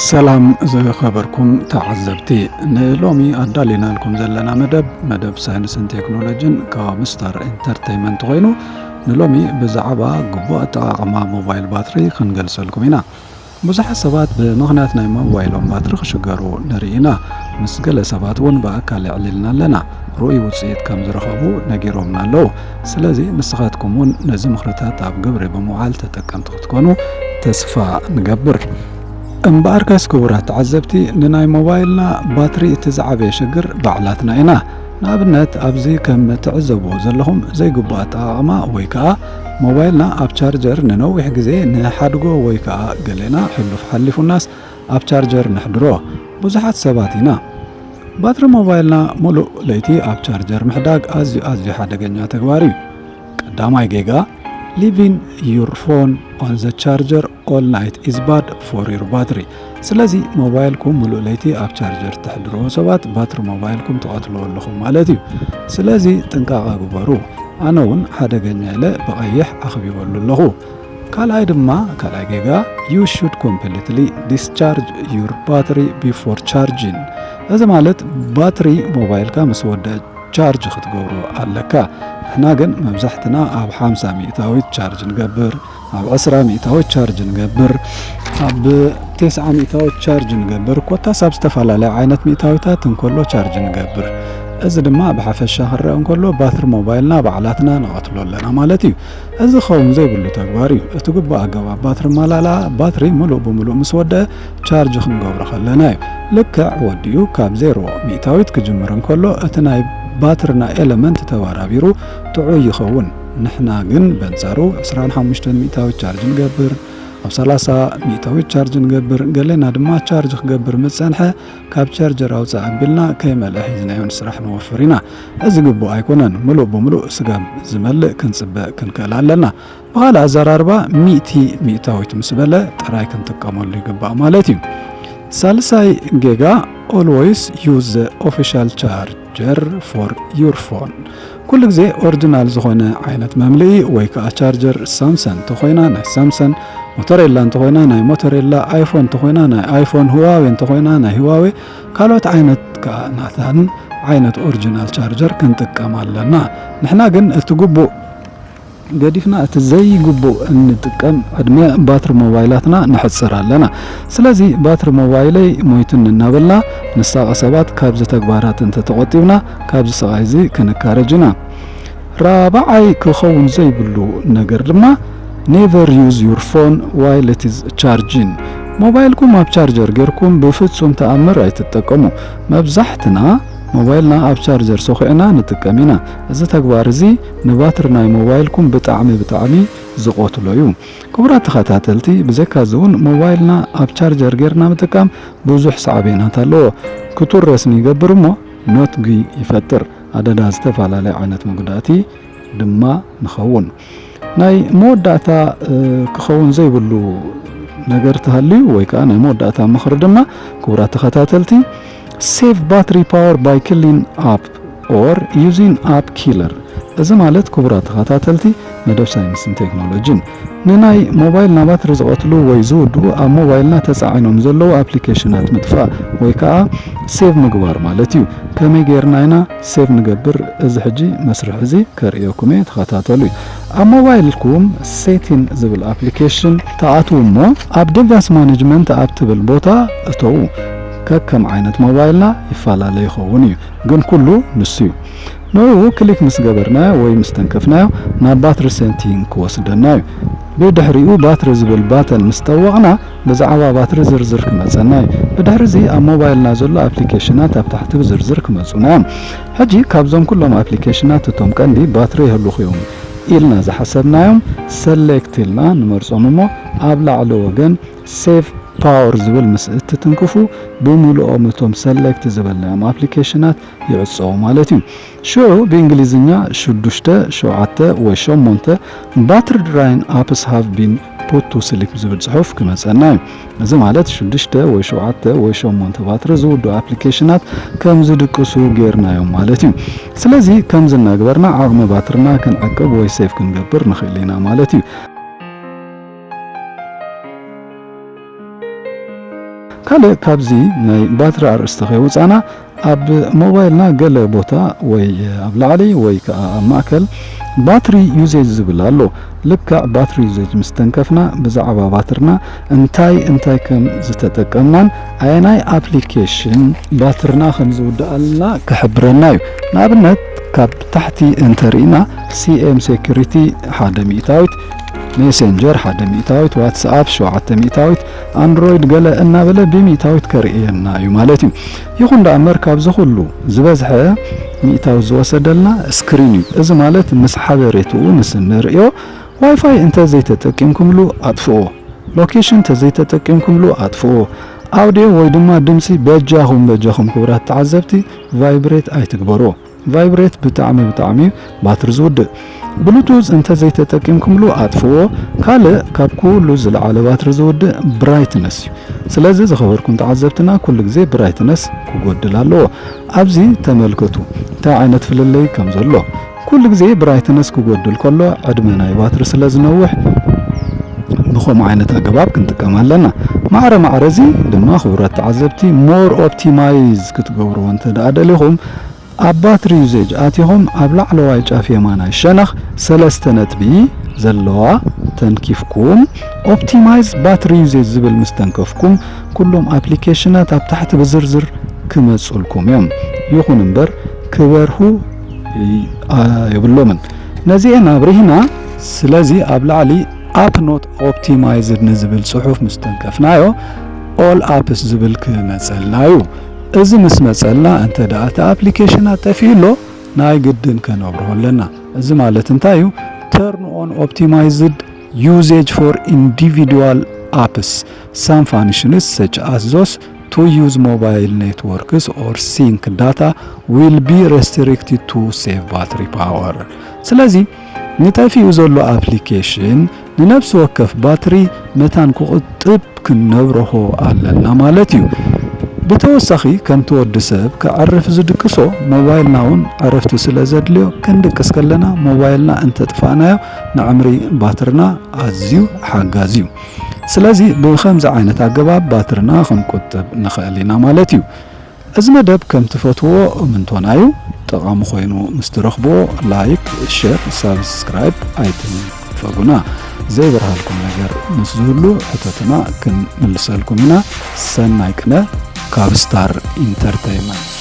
ሰላም ዝኸበርኩም ተዓዘብቲ፣ ንሎሚ ኣዳሊናልኩም ዘለና መደብ፣ መደብ ሳይንስን ቴክኖሎጂን ካብ ስታር ኢንተርቴይመንት ኮይኑ፣ ንሎሚ ብዛዕባ ግቡእ ኣጠቓቕማ ሞባይል ባትሪ ክንገልጸልኩም ኢና። ብዙሓት ሰባት ብምኽንያት ናይ ሞባይሎም ባትሪ ክሽገሩ ንርኢ ኢና። ምስ ገለ ሰባት እውን ብኣካል የዕሊልና ኣለና። ርኡይ ውጽኢት ከም ዝረኸቡ ነጊሮምና ኣለዉ። ስለዚ ንስኻትኩም እውን ነዚ ምኽርታት ኣብ ግብሪ ብምውዓል ተጠቀምቲ ክትኮኑ ተስፋ ንገብር። እምበኣርከስ ክቡራት ተዓዘብቲ፣ ንናይ ሞባይልና ባትሪ እቲ ዝዓበየ ሽግር ባዕላትና ኢና። ንኣብነት፣ ኣብዚ ከም ትዕዘብዎ ዘለኹም ዘይግቡእ ኣጠቓቕማ ወይ ከኣ ሞባይልና ኣብ ቻርጀር ንነዊሕ ግዜ ንሓድጎ ወይ ከኣ ገሌና ሕሉፍ ሓሊፉናስ ኣብ ቻርጀር ነሕድሮ ብዙሓት ሰባት ኢና። ባትሪ ሞባይልና ምሉእ ለይቲ ኣብ ቻርጀር ምሕዳግ ኣዝዩ ኣዝዩ ሓደገኛ ተግባር እዩ። ቀዳማይ ጌጋ፣ leaving your phone on the charger all night is bad for your battery። ስለዚ ሞባይልኩም ምሉእ ለይቲ ኣብ ቻርጀር ተሕድርዎ ሰባት ባትሪ ሞባይልኩም ትቐትልዎ ኣለኹም ማለት እዩ። ስለዚ ጥንቃቐ ግበሩ። ኣነ እውን ሓደገኛ ኢለ ብቐይሕ ኣኽቢበሉ ኣለኹ። ካልኣይ ድማ፣ ካልኣይ ጌጋ፣ you should completely discharge your battery before charging። እዚ ማለት ባትሪ ሞባይልካ ምስ ወደአ ቻርጅ ክትገብሮ ኣለካ። ንሕና ግን መብዛሕትና ኣብ ሓምሳ ሚእታዊት ቻርጅ ንገብር፣ ኣብ ዕስራ ሚእታዊት ቻርጅ ንገብር፣ ኣብ ተስዓ ሚእታዊት ቻርጅ ንገብር፣ ኮታስ ኣብ ዝተፈላለያ ዓይነት ሚእታዊታት እንከሎ ቻርጅ ንገብር። እዚ ድማ ብሓፈሻ ክረአ እንከሎ ባትሪ ሞባይልና ባዕላትና ንቐትሎ ኣለና ማለት እዩ። እዚ ክኸውን ዘይብሉ ተግባር እዩ። እቲ ግቡእ ኣገባብ ባትሪ ማላላ፣ ባትሪ ምሉእ ብምሉእ ምስ ወደአ ቻርጅ ክንገብሮ ከለና እዩ። ልክዕ ወዲኡ ካብ ዜሮ ሚእታዊት ክጅምር እንከሎ፣ እቲ ናይ ባትርና ኤለመንት ተባራቢሩ ጥዑይ ይኸውን። ንሕና ግን በንጻሩ ዕስራን ሓሙሽተን ሚእታዊት ቻርጅ ንገብር፣ ኣብ ሰላሳ ሚእታዊት ቻርጅ ንገብር፣ ገሌና ድማ ቻርጅ ክገብር ምስ ጸንሐ ካብ ቻርጀር ኣውጽእ ኣቢልና ከይመልአ ሒዝናዮ ንስራሕ ንወፍር ኢና። እዚ ግቡእ ኣይኮነን። ምሉእ ብምሉእ ስጋብ ዝመልእ ክንጽበ ክንክእል ኣለና። ብኻልእ ኣዘራርባ፣ ሚእቲ ሚእታዊት ምስ በለ ጥራይ ክንጥቀመሉ ይግባእ ማለት እዩ። ሳልሳይ ጌጋ፣ always use the official charger for your phone። ኩሉ ግዜ ኦሪጂናል ዝኾነ ዓይነት መምልኢ ወይ ከዓ ቻርጀር፣ ሳምሰን እንተኾይና ናይ ሳምሰን፣ ሞቶሬላ እንተኾይና ናይ ሞቶሬላ፣ ኣይፎን እንተኾይና ናይ ኣይፎን፣ ህዋዌ እንተኾይና ናይ ህዋዌ፣ ካልኦት ዓይነት ከዓ ናተን ዓይነት ኦሪጂናል ቻርጀር ክንጥቀም ኣለና። ንሕና ግን እቲ ግቡእ ገዲፍና እቲ ዘይግቡእ እንጥቀም ዕድመ ባትሪ ሞባይላትና ነሕጽር ኣለና። ስለዚ ባትሪ ሞባይለይ ሞይቱኒ እናበልና ንሳቐ ሰባት ካብዚ ተግባራት እንተተቖጢብና ካብዚ ስቓይ እዚ ክንካረጅ ኢና። ራብዓይ ክኸውን ዘይብሉ ነገር ድማ never use your phone while it is charging። ሞባይልኩም ኣብ ቻርጀር ጌርኩም ብፍጹም ተኣምር ኣይትጠቀሙ። መብዛሕትና ሞባይልና ኣብ ቻርጀር ሰኹዕና ንጥቀም ኢና። እዚ ተግባር እዚ ንባትሪ ናይ ሞባይልኩም ብጣዕሚ ብጣዕሚ ዝቐትሎ እዩ። ክቡራት ተኸታተልቲ፣ ብዘይካዚ እውን ሞባይልና ኣብ ቻርጀር ጌርና ምጥቃም ብዙሕ ሳዕቤናት ኣለዎ። ክቱረስ ንይገብር እሞ ኖትጒ ይፈጥር። ኣደዳ ዝተፈላለየ ዓይነት መጉዳእቲ ድማ ንኸውን። ናይ መወዳእታ፣ እ፣ ክኸውን ዘይብሉ ነገር ተሃልዩ ወይ ከዓ ናይ መወዳእታ ምኽሪ ድማ፣ ክቡራት ተኸታተልቲ፣ save battery power by killing app or using app killer። እዚ ማለት፣ ክቡራት ተኸታተልቲ መደብ ሳይንስን ቴክኖሎጂን፣ ንናይ ሞባይልና ባትሪ ዝቐትሉ ወይ ዝውድኡ ኣብ ሞባይልና ተጻዒኖም ዘለዉ ኣፕሊኬሽናት ምጥፋእ ወይ ከዓ ሴቭ ምግባር ማለት እዩ። ከመይ ጌርና ኢና ሴቭ ንገብር? እዚ ሕጂ መስርሕ እዚ ከርእየኩም እየ፣ ተኸታተሉ። ኣብ ሞባይልኩም ሴቲን ዝብል ኣፕሊኬሽን ተኣትዉ እሞ፣ ኣብ ዲቫይስ ማኔጅመንት ኣብ ትብል ቦታ እተዉ። ከከም ዓይነት ሞባይልና ይፈላለ ይኸውን እዩ፣ ግን ኩሉ ንሱ እዩ። ንዕኡ ክሊክ ምስ ገበርናዮ ወይ ምስ ተንከፍናዮ፣ ናብ ባትሪ ሴቲንግ ክወስደና እዩ። ብድሕሪኡ ባትሪ ዝብል ባተን ምስ ጠወቕና፣ ብዛዕባ ባትሪ ዝርዝር ክመጸና እዩ። ብድሕሪ እዚ ኣብ ሞባይልና ዘሎ ኣፕሊኬሽናት ኣብ ታሕቲ ብዝርዝር ክመጹና እዮም። ሕጂ ካብዞም ኩሎም ኣፕሊኬሽናት እቶም ቀንዲ ባትሪ የህልኹ እዮም ኢልና ዝሓሰብናዮም ሰሌክት ኢልና ንመርጾም እሞ፣ ኣብ ላዕሊ ወገን ሴቭ ፓወር ዝብል ምስ እትትንክፉ፣ ብምልኦም እቶም ሰሌክት ዝበልናዮም ኣፕሊኬሽናት ይዕጸዉ ማለት እዩ። ሽዑ ብእንግሊዝኛ ሽዱሽተ፣ ሸውዓተ ወይ ሸሞንተ battery dying apps have been put to sleep ዝብል ጽሑፍ ክመጸና እዩ። እዚ ማለት ሽዱሽተ ወይ ሸውዓተ ወይ ሸሞንተ ባትሪ ዝውድኡ ኣፕሊኬሽናት ከም ዝድቅሱ ጌርናዮም ማለት እዩ። ስለዚ ከምዚ እናግበርና ዓቕሚ ባትርና ክንዕቅብ ወይ ሴቭ ክንገብር ንኽእል ኢና ማለት እዩ። ካልእ ካብዚ ናይ ባትሪ ኣርእስቲ ከይወጻና፣ ኣብ ሞባይልና ገለ ቦታ ወይ ኣብ ላዕሊ ወይ ከኣ ኣብ ማእከል ባትሪ ዩዜጅ ዝብል ኣሎ። ልክዕ ባትሪ ዩዜጅ ምስ ተንከፍና፣ ብዛዕባ ባትርና እንታይ እንታይ ከም ዝተጠቀምናን ኣየናይ ኣፕሊኬሽን ባትርና ከም ዝውድኣልና ክሕብረና እዩ። ንኣብነት፣ ካብ ታሕቲ እንተርኢና፣ ሲኤም ሴኩሪቲ ሓደ ሚእታዊት፣ ሜሴንጀር ሓደ ሚእታዊት፣ ዋትስኣፕ ሸውዓተ ሚእታዊት፣ ኣንድሮይድ ገለ እናበለ ብሚእታዊት ከርእየና እዩ ማለት እዩ። ይኹን ደኣ እምበር፣ ካብዚ ኩሉ ዝበዝሐ ሚእታዊት ዝወሰደልና ስክሪን እዩ። እዚ ማለት፣ ምስ ሓበሬትኡ ምስ እንርእዮ፣ ዋይፋይ እንተ ዘይተጠቂምኩምሉ ኣጥፍኦ፣ ሎኬሽን እንተ ዘይተጠቂምኩምሉ ኣጥፍኦ፣ ኣውዲዮ ወይ ድማ ድምጺ በጃኹም፣ በጃኹም ክቡራት ተዓዘብቲ፣ ቫይብሬት ኣይትግበርዎ። ቫይብሬት ብጣዕሚ ብጣዕሚ ባትሪ ዝውድእ። ብሉቱዝ እንተ ዘይተጠቂምኩምሉ ኣጥፍዎ። ካልእ ካብ ኩሉ ዝለዓለ ባትሪ ዝውድእ ብራይትነስ እዩ። ስለዚ ዝኸበርኩም ተዓዘብትና፣ ኩሉ ግዜ ብራይትነስ ክጎድል ኣለዎ። ኣብዚ ተመልከቱ እንታይ ዓይነት ፍልልይ ከም ዘሎ። ኩሉ ግዜ ብራይትነስ ክጎድል ከሎ፣ ዕድመ ናይ ባትሪ ስለ ዝነውሕ፣ ብኸምኡ ዓይነት ኣገባብ ክንጥቀም ኣለና። ማዕረ ማዕረ እዚ ድማ፣ ክቡራት ተዓዘብቲ፣ ሞር ኦፕቲማይዝ ክትገብርዎ እንተ ደኣ ደሊኹም፣ ኣብ ባትሪ ዩዜጅ ኣቲኹም፣ ኣብ ላዕለዋይ ጫፍ የማናይ ሸነኽ ሰለስተ ነጥቢ ዘለዋ ተንኪፍኩም፣ ኦፕቲማይዝ ባትሪ ዩዜጅ ዝብል ምስ ተንከፍኩም፣ ኩሎም ኣፕሊኬሽናት ኣብ ታሕቲ ብዝርዝር ክመጹልኩም እዮም። ይኹን እምበር፣ ክበርሁ ይ-፣ ኣ-፣ የብሎምን። ነዚኤን ኣብሪህና፣ ስለዚ ኣብ ላዕሊ ኣፕ ኖት ኦፕቲማይዝድ ንዝብል ጽሑፍ ምስ ተንከፍናዮ፣ ኦል ኣፕስ ዝብል ክመጸልና እዩ። እዚ ምስ መጸልና፣ እንተ ደኣ እቲ ኣፕሊኬሽን ኣጠፊኡ ኣሎ፣ ናይ ግድን ከነብርሆ ኣለና። እዚ ማለት እንታይ እዩ? Turn on optimized usage for individual apps. Some functions, such as those to use mobile networks or sync data, will be restricted to save battery power. ስለዚ፣ ንጠፊኡ ዘሎ ኣፕሊኬሽን ንነፍሲ ወከፍ ባትሪ መታን ክቑጥብ ክንነብርሆ ኣለና ማለት እዩ። ብተወሳኺ፣ ከምቲ ወዲ ሰብ ከዕርፍ ዝድቅሶ፣ ሞባይልና እውን ዕረፍቲ ስለ ዘድልዮ፣ ክንድቅስ ከለና ሞባይልና እንተጥፋእናዮ፣ ንዕምሪ ባትርና ኣዝዩ ሓጋዚ እዩ። ስለዚ፣ ብኸምዚ ዓይነት ኣገባብ ባትርና ክንቁጥብ ንኽእል ኢና ማለት እዩ። እዚ መደብ ከም ትፈትዎ እምንቶና እዩ። ጠቓሚ ኮይኑ ምስ ትረኽብዎ፣ ላይክ፣ ሼር፣ ሳብስክራይብ ኣይትንፈጉና። ዘይበርሃልኩም ነገር ምስ ዝህሉ፣ ሕቶትና ክንምልሰልኩም ኢና። ሰናይ ቅነ። ካብ ስታር ኢንተርተይንመንት።